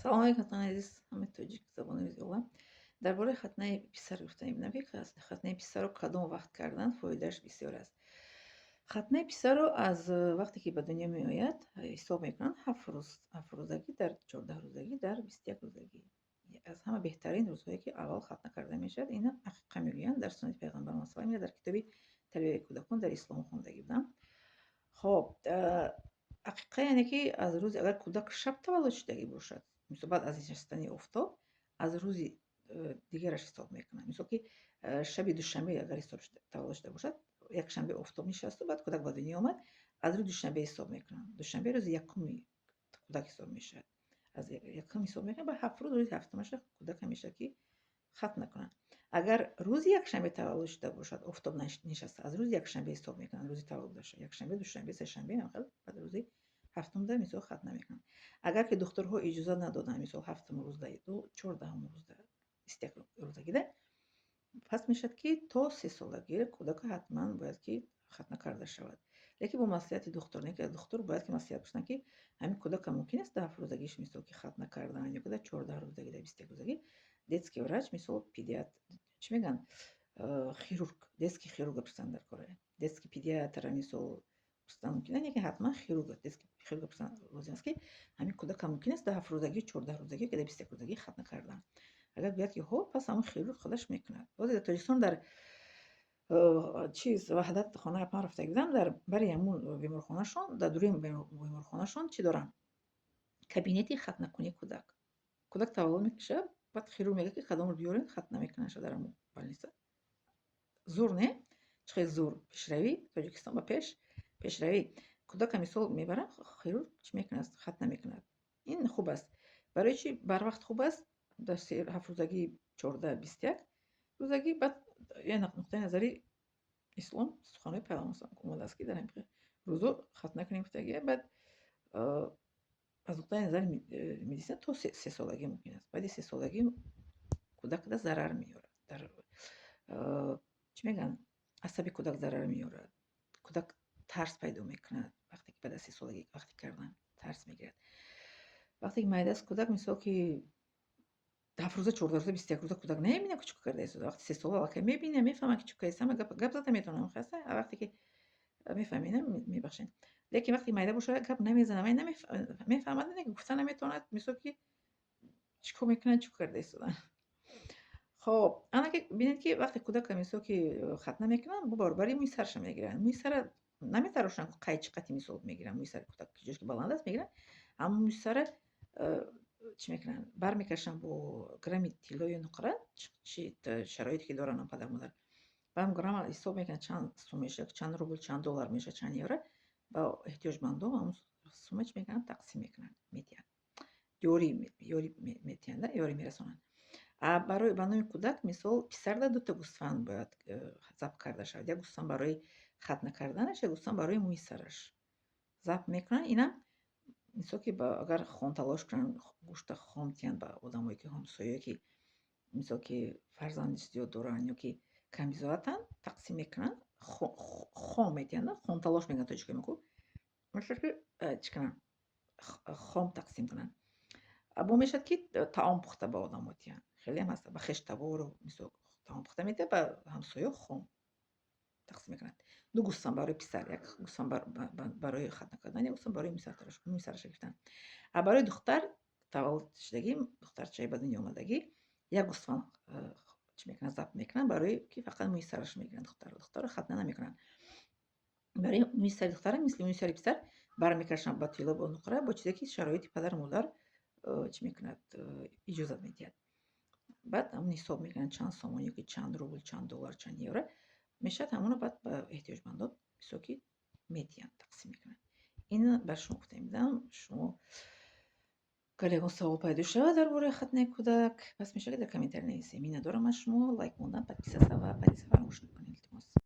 Салом алейкум, дӯстони азиз, ҳамаи тоҷик забони рӯзи. Дар бораи хатнаи писар гуфтанӣ будам, ки хатнаи писарро кадом вақт кардан фоидааш бисёр аст. Хатнаи писарро аз вақте ки ба дунё меояд ҳисоб мекунанд: 7 рӯз, 7 рӯзагӣ, дар 14 рӯзагӣ, дар 21 рӯзагӣ. Аз ҳама беҳтарин рӯзҳое, ки аввал хатна карда мешавад, ина ақиқа мегӯянд дар суннати Пайғамбар салам, ина дар китоби тарбияи кӯдакон дар ислом хондагӣ будам. Хоб, ақиқа, яъне ки аз рӯзи, агар кӯдак шаб таваллуд шудагӣ бошад, мисол, баъд аз нишастани офтоб, аз рӯзи дигараш ҳисоб мекунанд. Мисол ки шаби душанбе агар ҳисоб таваллуд шуда бошад, якшанбе офтоб нишасту баъд кӯдак ба дунё омад, аз рӯзи душанбе ҳисоб мекунанд. Душанбе рӯзи якуми кӯдак ҳисоб мешавад. Аз якум ҳисоб мекунанд, баъд 7 рӯз, рӯзи ҳафтумаша кӯдак ҳамеша ки хатна кунанд. Агар рӯзи якшанбе таваллуд шуда бошад, офтоб нишаста, аз рӯзи якшанбе ҳисоб мекунанд рӯзи таваллудаша: якшанбе, душанбе, сешанбе, баъд рӯзи ҳафтумда, мисол, хатна мекунанд. Агар ки духтурҳо иҷозат надоданд, мисол, ҳафтум рӯзда, 14-ум рӯзда, 21 рӯзагида, пас мешавад, ки то 3 солагӣ кӯдака ҳатман бояд ки хатна карда шавад, лекин бо маслиҳати духтур. Не ки духтур бояд ки маслиҳат кунад, ки ҳамин кӯдака мумкин аст дар 7 рӯзагиш, мисол, ки хатна кардан ё ки дар 14 рӯзагӣ, дар 21 рӯзагӣ. Детский врач, мисол, педиатр, чӣ мегӯянд, хирург, детский хирурга пурсанд дар кора. Детский педиатра, мисол, пурсидан мумкин не, ки ҳатман хирурга, детский хирурга пурсидан лозим аст, ки ҳамин кӯдака мумкин аст дар 7 рӯзагӣ, 14 рӯзагӣ, ки дар 21 рӯзагӣ хатна кардан. Агар гӯяд, ки ҳо, пас ҳамон хирург худаш мекунад. Ҳозир дар Тоҷикистон, дар чиз, Ваҳдат хонаи апам рафтагӣ будам, дар бари ҳамун беморхонашон, дар дури беморхонашон чӣ доранд? Кабинети хатнакунии кӯдак. Кӯдак таваллуд мешавад, баъд хирург мегӯяд, ки кадомро биёред, хатна мекунанд дар ҳамун больница. Зур, не? Чӣ хел зур! Пешравӣ, Тоҷикистон ба пеш, пешравӣ. Кӯдака, мисол, мебаранд, хирург чӣ мекунад? Хатна мекунад. Ин хуб аст. Барои чӣ барвақт хуб аст? Дар 7 рӯзагӣ, 14, 21 рӯзагӣ. Баъд я нуқтаи назари ислом, суханои Пайғамбар омадааст, ки дар ҳамин рӯзо хатна кунем гуфтагия. Баъд аз нуқтаи назари медицина то 3 солагӣ мумкин аст. Баъди 3 солагӣ кӯдакда зарар меорад, дар чӣ мегӯянд, асаби кӯдак зарар меорад. Кӯдак тарс пайдо мекунад. Вақте ки баъд аз 3 солагӣ вақте кардан, тарс мегирад. Вақте ки майда аст кӯдак, мисол, ки 7 рӯза, 14 рӯза, 21 рӯза, кӯдак намебинад, ки чӣ кор карда истода. Вақти 3 сола аллакай мебинад, мефаҳмад, ки чӣ кор ҳама гап зада метавонад, вақте ки мефаҳмед, мебахшед. Лекин вақте майда бошад, гап намезанад, вай мефаҳмад, гуфта наметавонад, мисол, ки чӣ кор мекунад, чӣ кор карда истода. Хоб, ана ки бинед, ки вақте кӯдака, мисол, ки хатна мекунанд, бо баробари мӯи сараша мегиранд. Мӯи сара наметарошанд, қайчи қати, мисол, мегиранд мӯи сари кӯдак, ки ҷош ки баланд аст, мегиранд аммо мӯи сара чӣ мекунанд? Бармекашанд бо грамми тилло ё нуқра, чи шароите ки доранд падару модар. Ба ҳам грамма ҳисоб мекунанд, чанд сум мешавад, чанд рубл, чанд доллар мешавад, чанд евро. Ба эҳтиёҷмандон ҳамон сума чӣ мекунанд? Тақсим мекунанд, медиҳанд, ёрӣ медиҳанд, ёрӣ мерасонанд. А барои ба номи кӯдак, мисол, писарда дута гӯсфанд бояд забҳ карда шавад: як гӯсфанд барои хатна карданаш, як гӯсфанд барои мӯи сараш забҳ мекунанд. Инам, мисол, ки агар хонталош кунанд, гӯшта хом диҳанд ба одамое ки ҳамсояе, ки, мисол, ки фарзанди зиёд доранд ё ки камбизоатанд, тақсим мекунанд, хом медиҳанд. Хонталош мегӯянд тоҷикои мо ку, мешавад, ки чӣ кунанд? Хом тақсим кунанд. Бо мешавад, ки таом пухта ба одамо диҳанд. Хелеам ҳаст, ба хештабору, мисол, таом пухта медиҳад, ба ҳамсоё хом тақсим мекунанд. Ду гӯсфанд барои писар: як гӯсфанд барои хатна кардан, як гӯсфанд барои мӯи сараша гирифтан. А барои духтар таваллуд шудагӣ, духтарчаи ба дунё омадагӣ, як гӯсфанд чӣ мекунанд? Забҳ мекунанд, барои ки фақат мӯи сараш мегиранд духтарро. Духтарро хатна намекунанд. Барои мӯи сари духтара мисли мӯи сари писар бармекашанд ба тилло, бо нуқра, бо чизе ки шароити падару модар чӣ мекунад, иҷозат медиҳад. Баъд ҳамон ҳисоб мекунанд, чанд сомон ё ки чанд рубл, чанд доллар, чанд евро мешавад, ҳамонро баъд ба эҳтиёҷмандон, мисол, ки медиҳанд, тақсим мекунанд. Ина ба шумо гуфта будам. Шумо агар ягон савол пайдо шавад дар бораи хатнаи кӯдак, пас мешавад, ки дар комментарий нависед. Миннатдорам аз шумо. Лайк мондан, подписаться ва поделиться фаромӯш накунед, илтимос.